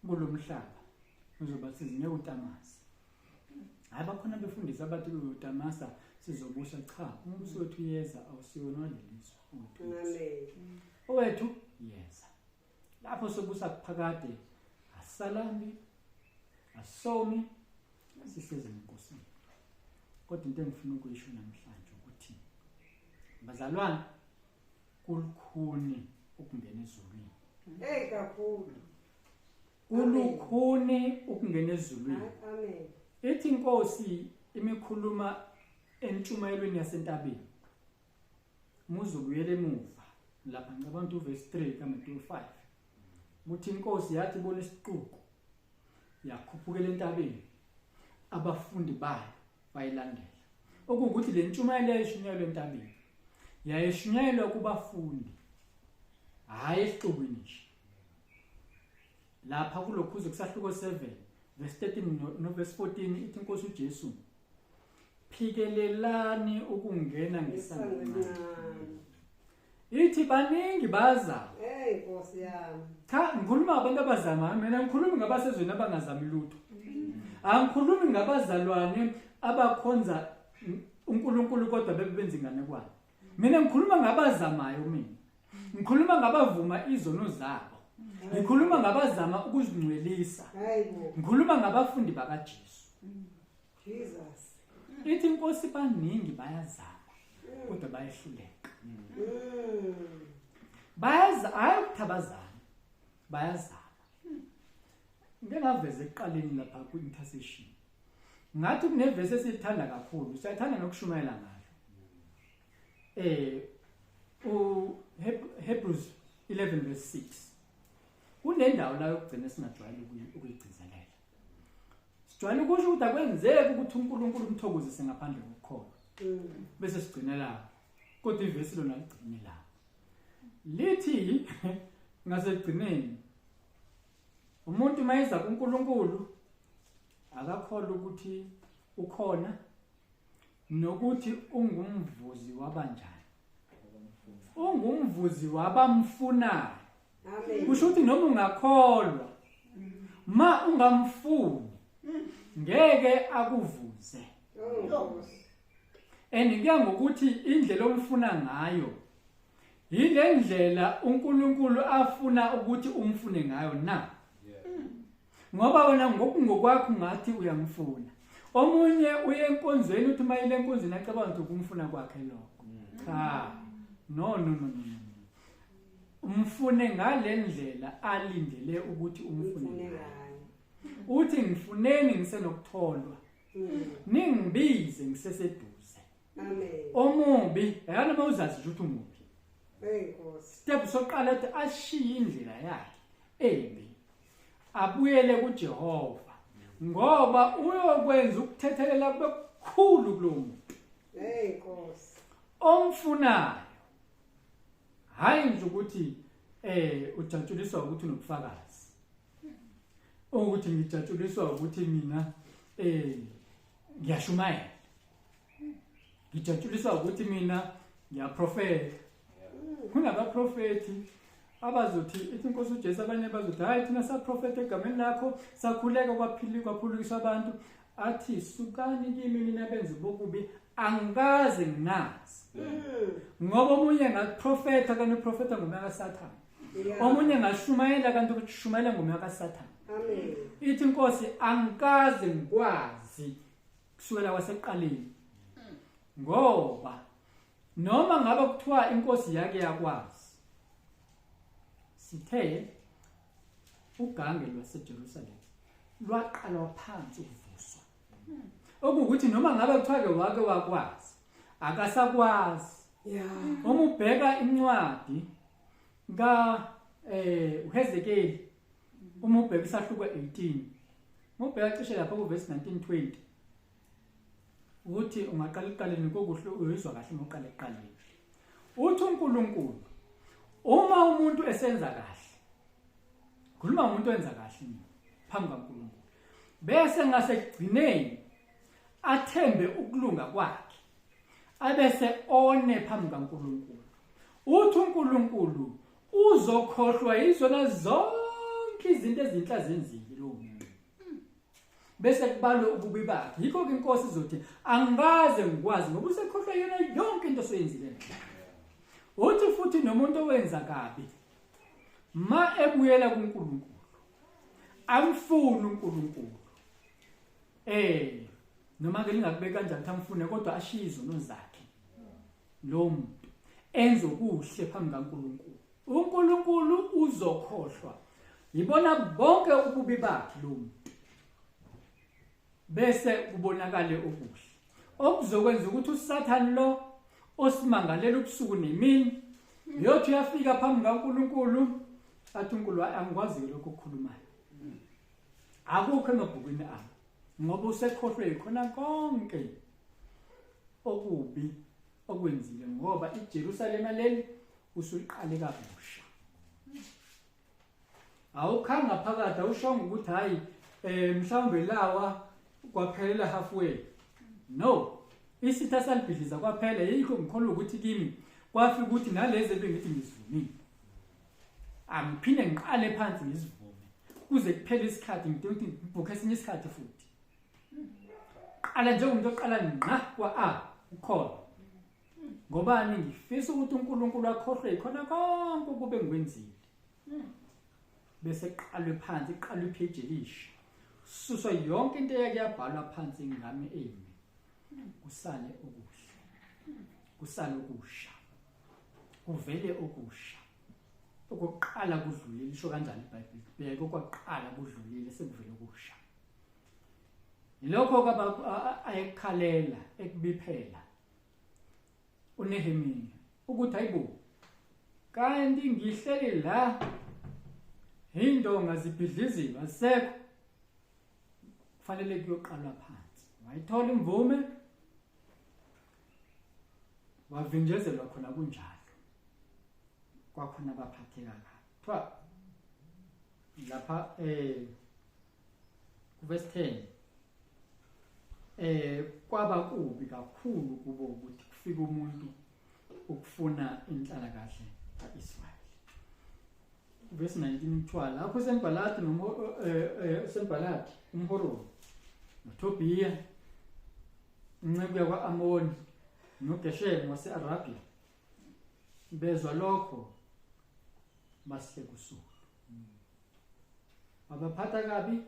kulomhlaba uzoba sizi ngeke utamasa. Hayi bakhona befundisa abathi uyotamasa sizobusa, cha, umbuso wethu uyeza, awusiwona walelizwe. Amen. Owethu yeza. Lapho sobusa kuphakade, asalambi, asomi, sihlezi enkosini. Kodwa into engifuna ukuyisho namhlanje ukuthi bazalwane, kulukhuni ukungena ezulwini. Hey kakhulu. Kulukhuni ukungena ezulwini. Amen. Ithi inkosi imikhuluma entshumayelweni yasentabeni. Muzobuyela emuva lapha ngicabanga ukuthi uverse 3 kaMateyu 5. Uthi inkosi yathi bona isiquku yakhuphukela entabeni, abafundi bayo bayilandela. Okuwukuthi le ntshumayelo yayishunyayelwa entabeni yayishunyayelwa kubafundi, hhayi esixukwini nje. Lapha kulokhuze kusahluko 7 verse 13 no verse 14 ithi inkosi uJesu, phikelelani ukungena ngesango elincane. Ithi baningi baza. Hey Nkosi yami. Cha, ngikhuluma ngabantu abazamayo, mina ngikhulumi ngabasezweni abangazami lutho. Angikhulumi ngabazalwane abakhonza uNkulunkulu kodwa bebe benza inganekwane. Mina ngikhuluma ngabazamayo mina. Ngikhuluma ngabavuma izono zabo. Ngikhuluma ngabazama ukuzingcwelisa. Hayibo. Ngikhuluma ngabafundi bakaJesu. Jesus. Ithi inkosi baningi bayazama kodwa bayehluleka. Bayaza, hayi ukuthi abazami, bayazama. Ngike ngaveza ekuqaleni lapha kwi-intercession. Ngathi kunevesi esiyithanda kakhulu, siyathanda nokushumayela ngalo. U Hebrews 11 verse 6. Kunendawo la yokugcina esingajwayele ukuyigcizelela. Sijwayele ukusho ukuthi akwenzeki ukuthi uNkulunkulu umthokozise ngaphandle kokukholwa. Bese sigcina lapho. Kodwa ivesi lona ligcine lapho. Lithi ngasekugcineni umuntu mayeza kuNkulunkulu akakholwa ukuthi ukhona nokuthi ungumvuzi wabanjani. Ungumvuzi wabamfunayo. Amen. Kusho ukuthi noma ungakholwa ma ungamfuni ngeke akuvuze. And kuya ngokuthi indlela omfuna ngayo yile ndlela uNkulunkulu afuna ukuthi umfune ngayo na. Ngoba wena ngokungokwakho ngathi uyamfuna. Omunye uye enkonzweni uthi mayile enkonzweni acabanga ukuthi ukumfuna kwakhe lokho. Cha. No no no no. Umfune ngalendlela alindele ukuthi umfune ngayo. Uthi ngifuneni ngisenokutholwa. Ningibize ngiseseduze. Amen. Omubi, ayana mawuzazi nje ukuthi umubi. Hey Nkosi. Step soqala ukuthi ashiye indlela yakhe embi. Abuyele kuJehova ngoba uyokwenza ukuthethelela kube kukhulu kulo muntu. Hey Nkosi. Omfunayo. Hayi nje ukuthi ujatshuliswa ukuthi unobufakazi. Ukuthi ngijatshuliswa ukuthi mina ngiyashumayela. Ngijatshuliswa ukuthi mina ngiyaprofeta. Kunabaprofeti abazothi ithi inkosi uJesu, abanye bazothi hayi thina saprofeta egameni lakho, sakhuleka kwaphulukiswa abantu. Athi sukani kimi nina benzi bokubi, angikaze nginazi. Ngoba omunye ngaprofeta kanti uprofeta ngomoya kaSathane. Omunye ngashumayela kanti ukushumayela ngomoya kaSathane. Amen. Ithi inkosi angikaze ngikwazi kusukela kwasekuqaleni. Ngoba noma ngabe kuthiwa inkosi yake yakwazi, sithe ugange lwaseJerusalem lwaqalwa phansi ukuvuswa. Okuwukuthi noma ngabe kuthiwa ke wake wakwazi, akasakwazi. Uma ubheka incwadi ka uHezekiel, uma ubheka isahluko 18, uma ubheka cishe lapha ku verse 19-20, uthi ungaqala ekuqaleni kokuhle uyizwa kahle uma uqala ekuqaleni. Uthi uNkulunkulu uma umuntu esenza kahle Khuluma umuntu owenza kahle mina phambi kaNkulunkulu. Bese ngasekugcineni athembe ukulunga kwakhe. Abese one phambi kaNkulunkulu. Uthi uNkulunkulu uzokhohlwa yizona zonke izinto ezinhle azenzile lowo muntu. Bese kubalwe ububi bakhe. Yikho ke inkosi izothi angikaze ngikwazi ngoba usekhohlwa yona yonke into osoyenzile. Uthi futhi nomuntu owenza kabi ma ebuyela kuNkulunkulu amfuni uNkulunkulu eh noma ke lingakubeka kanjani ukuthi amfune kodwa ashiye izono zakhe lo muntu enze okuhle phambi kaNkulunkulu uNkulunkulu uzokhohlwa yibona bonke ububi bakhe lo muntu bese kubonakale okuhle okuzokwenza ukuthi uSathane lo osimangalela ubusuku nemini uyothi uyafika phambi kaNkulunkulu athi uNkulunkulu angikwazi lokho okukhulumayo akukho emabhukwini ami ngoba usekhohlwe yikhona konke okubi okwenzile ngoba iJerusalema leli usuliqale kabusha awukhanga phakathi awushongo ukuthi hayi eh mhlawumbe lawa kwaphelela halfway no isitha salibhidliza kwaphela yikho ngikholwa ukuthi kimi kwafika ukuthi nalezi ebengithi ngizivumile angiphinde ngiqale phansi ngizivume kuze kuphele isikhathi ngidinga ukuthi ngibhukhe esinye isikhathi futhi qala njengomuntu oqala ngqa kwa-a ukhona ngobani ngifisa ukuthi uNkulunkulu akhohlwe yikhona konke ukube ngikwenzile bese kuqalwe phansi kuqalwe ipage elisha suswa yonke into eyake yabhalwa phansi ngami embi kusale okuhle kusale okusha kuvele okusha okokuqala kudlulile lisho kanjani iBhayibheli bheka okwaqala kudlulile sekuvele okusha yilokho ayekukhalela ekubiphela uNehemiya ukuthi hayibo kanti ngihleli la indonga zibhidliziwe asekho kufanele kuyoqalwa phansi wayithola imvume wavinjezelwa khona kunjalo kwakhona abaphatheka kabi kuthiwa lapha eh verse 10 eh kwaba kubi kakhulu kubo ukuthi kufike umuntu ukufuna inhlalakahle kaIsrayeli verse 19 kuthiwa lapho uSenbhalati noma eh, eh, uSenbhalati umHoroni noTobiya inceku yakwa-Amoni noGeshemi wase-Arabia bezwa lokho basihleka usulu babaphatha kabi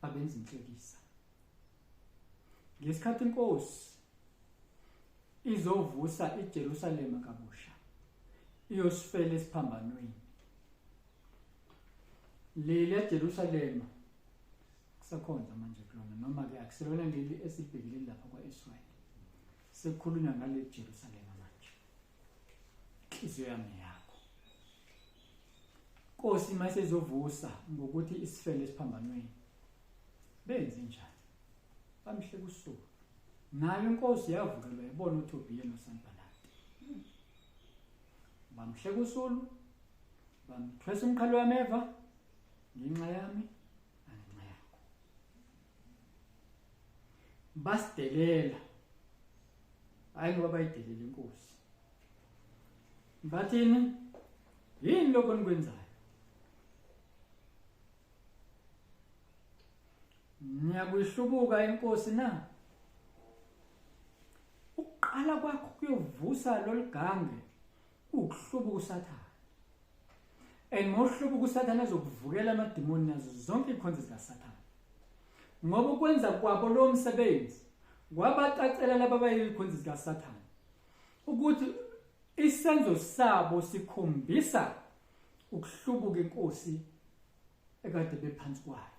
babenza inhlekisa ngesikhathi inkosi izovusa iJerusalema kabusha iyosifela esiphambanweni leli eJerusalema kusakhonza manje kulona noma ke akuselona leli esibhekile lapha kwa-Israyeli sekukhulunywa ngale Jerusalema manje inhliziyo yami yakho Nkosi mayisezovusa ngokuthi isifele esiphambanweni benze njani bamhle kusuku nayo inkosi yavukelwa yabona uTobiya noSanbalati bamhle kusulu bamthwesa umqhalo wameva ngenxa yami nangenxa yakho basidelela hayi ngoba bayidelela inkosi bathini yini lokho nikwenzayo niyakuyihlubuka inkosi na ukuqala kwakho kuyovusa lolugange ukuhlubuka usathane and ngohlubuka usathane azokuvukela amadimoni nazo zonke izikhonzi zikasathane ngoba ukwenza kwabo lo msebenzi kwabacacela laba abayizikhonzi zikasathane ukuthi isenzo sabo sikhombisa ukuhlubuka inkosi ekade bephansi kwayo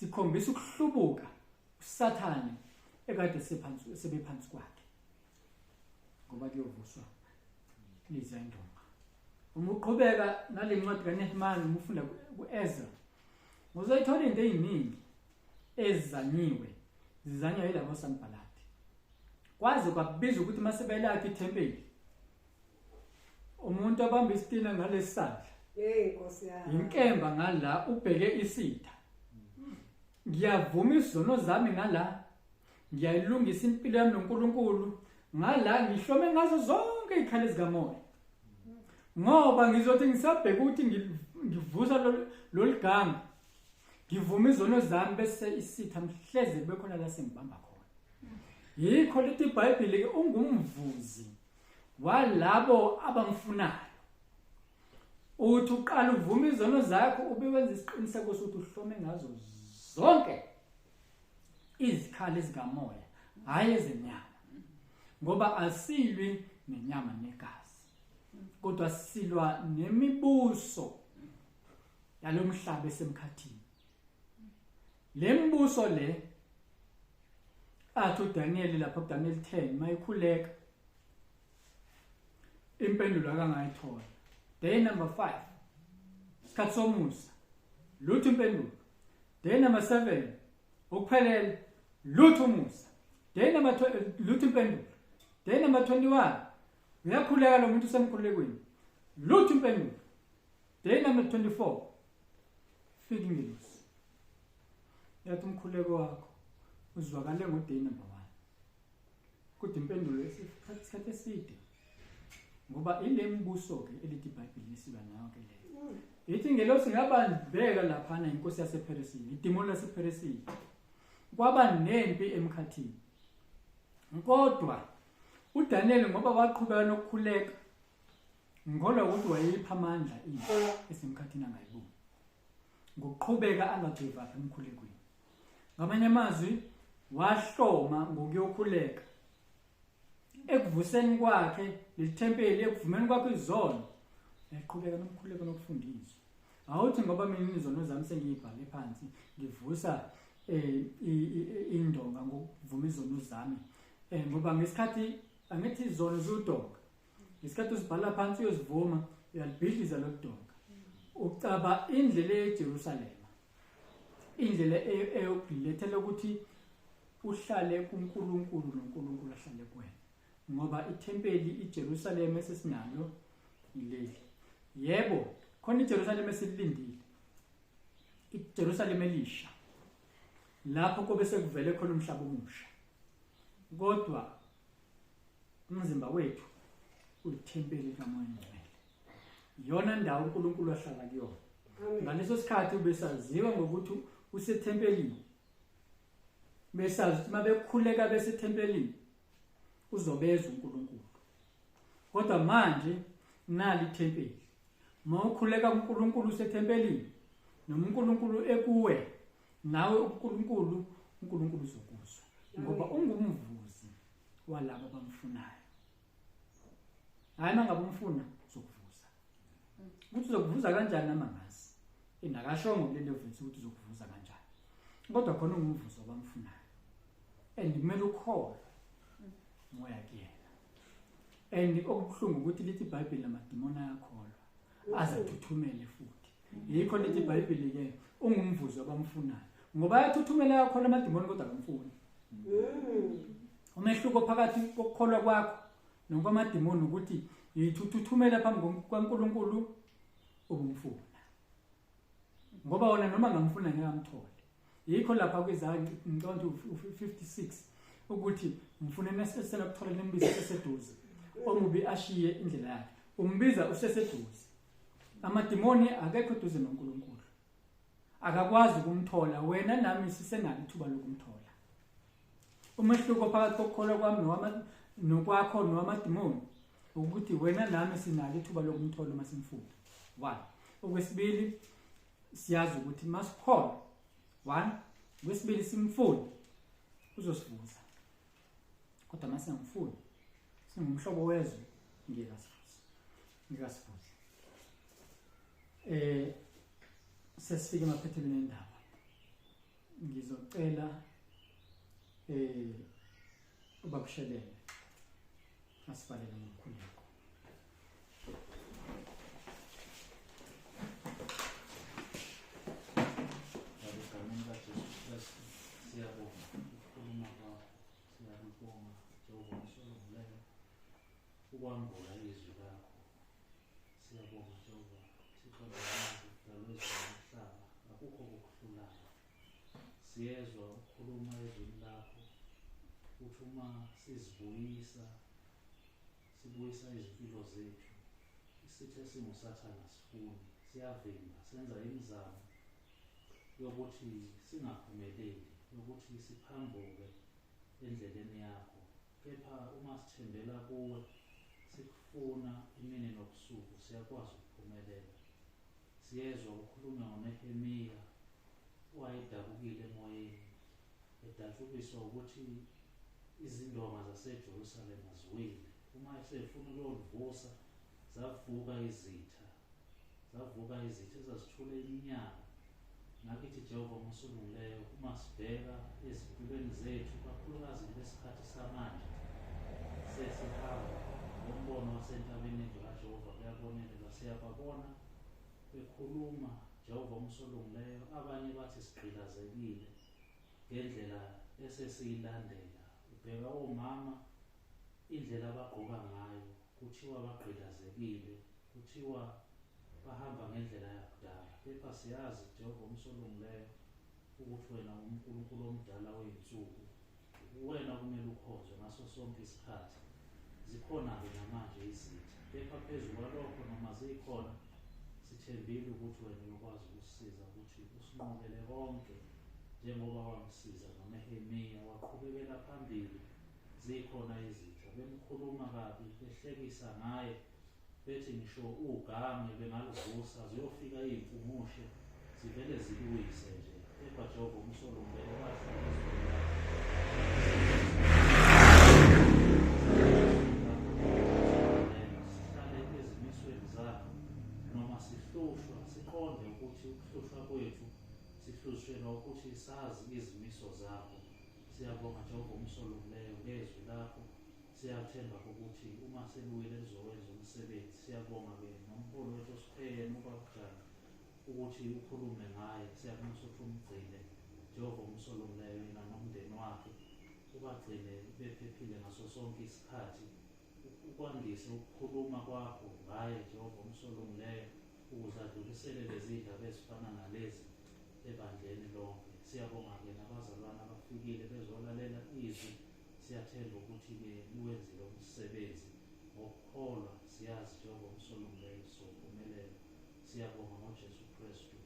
sikhombisa ukuhlubuka usathane ekade sephansi sebephansi kwakhe ngoba kuyovuswa liza indonga uma uqhubeka nale ncwadi kaNehemani uma ufunda ku-Ezra uzoyithola into eziningi ezizanyiwe zizanywa yilabo Sanbalati kwaze kwakubiza ukuthi uma sebelakha ithempeli umuntu abamba isitina ngalesi sandla Hey Nkosi yami. Inkemba ngala ubheke isitha. Ngiyavuma izono zami ngala. Ngiyayilungisa impilo yami noNkulunkulu ngala, ngihlome ngazo zonke izikhali zikamoya. Ngoba ngizothi ngisabheka ukuthi ngivusa lolu ganga, ngivuma izono zami, bese isitha mhleze bekhona la sengibamba khona. Yikho lithi iBhayibheli ke, ungumvuzi walabo abamfunayo. Uthi uqala uvuma izono zakho, ube wenza isiqiniseko sokuthi uhlome ngazo zonke izikhali zikamoya, hayi ezenyama, ngoba asilwi nenyama negazi, kodwa silwa nemibuso yalomhlaba esemkhathini. Lembuso le athi uDaniel lapha kuDaniel 10 mayikhuleka, impendulo akangayithola. Day number 5, isikhathi somusa, lutho impendulo. Day number 7, ukuphelela, lutho umusa. Day number 12, lutho impendulo. Day number 21, uyakhuleka lo muntu usemkhulekweni, lutho impendulo. Day number 24, fika ingelosi, yathi umkhuleko wakho uzwakale ngo-day number 1, kodwa impendulo isikhathi eside, ngoba ile mbuso-ke elithi iBhayibheli esilwa nayo ke leyo. Ithi ingelosi ngabandibeka laphana, inkosi yasePheresini, idimoni lasePheresini, kwaba nempi emkhathini. Kodwa uDaniel, ngoba waqhubeka nokukhuleka, ngikholwa ukuthi wayeyipha amandla impi esemkhathini angayiboni, ngokuqhubeka angagive up emkhulekweni. Ngamanye amazwi, wahloma ngokuyokhuleka ekuvuseni kwakhe lelithempeli, ekuvumeni kwakhe izono, yaqhubeka nomkhuleko nokufundiswa. Awuthi ngoba mina izono zami sengiyibhale phansi, ngivusa indonga ngokuvuma izono zami, ngoba ngesikhathi angithi izono ziwudonga, ngesikhathi uzibhala phansi uyozivuma, uyalibhidliza loludonga, ucaba indlela eJerusalema, indlela eyokulethela ukuthi uhlale kuNkulunkulu noNkulunkulu ahlale kuwena, ngoba ithempeli iJerusalema esesinalo ileli. Yebo, khona iJerusalema esilindile, iJerusalema elisha, lapho kobe sekuvele khona umhlaba omusha, kodwa umzimba wethu uyithempeli likaMoya oNgcwele, iyona ndawo uNkulunkulu ahlala kuyona. Ngaleso sikhathi ubesaziwa ngokuthi usethempelini, besazi ukuthi mabekhuleka besethempelini uzobezwa uNkulunkulu. Kodwa manje nali ithempeli, mawukhuleka kuNkulunkulu usethempelini, noma uNkulunkulu ekuwe nawe uNkulunkulu, uNkulunkulu uzokuzwa, ngoba ungumvuzi walabo abamfunayo. Hayi, mangabe umfuna uzokuvuza. Ukuthi uzokuvuza kanjani noma ngazi, indakashongo kuleli verse ukuthi uzokuvuza kanjani, kodwa khona ungumvuzo abamfunayo, and kumele ukholwe moya kuyena. And okubuhlungu ukuthi lithi iBhayibheli namadimoni ayakholwa azathuthumele futhi. Yikho lithi iBhayibheli ke ungumvuzo abamfunayo, ngoba ayathuthumela, ayakholwa amadimoni, kodwa akamfuni. Umehluko phakathi kokukholwa kwakho nokwamadimoni ukuthi yithuthuthumela phambi kwaNkulunkulu ubumfuna, ngoba wona noma ngamfuna ngeke amthole. Yikho lapha kwizaya, ngicabanga u-56, ukuthi mfune nesesenokuthola, nembiza seseduze, omubi ashiye indlela yakhe. Umbiza useseduze. Amadimoni akekho eduze noNkulunkulu, akakwazi ukumthola. Wena nami sisenalo ithuba lokumthola. Umehluko phakathi kokukholwa kwami nokwakho nowamadimoni ukuthi wena nami sinalo ithuba lokumthola uma simfuna. One, okwesibili, siyazi ukuthi masikholwa, one, okwesibili, simfune, uzosivuza, kodwa masingamfuni, singumhlobo wezwe, ngeke asivuze, ngeke asivuze. Sesifike emaphethelweni endaba. Ngizocela ubabushelele asivalele ngomkhuleko. Baba, egameni kaJesu Kristu, siyabonga ukukhuluma kwakho, siyakubonga Jehova ngesolungileyo ukwambula izwi lakho. Siyabonga Jehova, Thixo. Siyezwa ukukhuluma ezwini lakho uthi uma sizibuyisa sibuyisa izimpilo zethu, isitha esinguSathane asifuni, siyavimba, senza imizamo yokuthi singaphumeleli, yokuthi siphambuke endleleni yakho. Kepha uma sithembela kuwe, sikufuna imini nobusuku, siyakwazi ukuphumelela. Siyezwa ukhuluma ngoNehemiya owayedabukile emoyeni, edatshukiswa ukuthi izindonga zaseJerusalema ziwile. Uma esefuna ukuyolivusa, zavuka izitha, zavuka izitha ezazithule iminyaka. Nakithi Jehova omusulungileyo, uma sibheka ezimpilweni zethu, kakhulukazi kulesikhathi samanje sesihamba ngombono wasentabeni endlu kaJehova, kuyabonelelwa, siyababona bekhuluma Jehova omusulungileyo. Abanye bathi sigqilazekile ngendlela esesiyilandela. Ubheka omama indlela abagqoka ngayo, kuthiwa bagqilazekile, kuthiwa bahamba ngendlela yakudala. Kepha siyazi Jehova omusolungileyo ukuthi wena uNkulunkulu omdala wey'nsuku, wena kumele ukhonzwe ngaso sonke isikhathi. Zikhona-ke namanje izitha, kepha phezu kwalokho noma zikhona, sithembile ukuthi wena uyokwazi ukusisiza ukuthi usinqobele konke, njengoba wamsiza noNehemiya waqhubekela phambili. Zikhona izitha, bemkhuluma kabi, behlekisa ngaye, bethi ngisho ugange bengaluvusa, ziyofika iy'mpungushe zivele ziluwise nje. Kepha Jehova umsolungele wahlala ezweni lakho, sihlale ezimisweni zakho, noma sihlushwa siqonde ukuthi ukuhlushwa kwethu sihlushelwa ukuthi sazi izimiso zakho. Siyabonga Jehova umsolungileyo ngezwi lakho. Siyathemba ukuthi uma seluwile lizokwenza umsebenzi. Siyabonga-ke nomholi wethu osiphe yena uBaba ukuthi ukhulume ngaye. Siyakunxusa ukuthi umgcine Jehova umsolungileyo, yena nomndeni wakhe, ubagcine bephephile ngaso sonke isikhathi. Ukwandise ukukhuluma kwakho ngaye Jehova umsolungileyo, ukuze adlulisele lezi ndaba ezifana nalezi ebandleni lonke. Siyabonga-ke nabazalwane abafikile bezolalela izwi. Siyathemba ukuthi-ke liwenzile umsebenzi ngokukholwa. Siyazi Jehova umsolungileyo sophumelela. Siyabonga ngoJesu Kristu.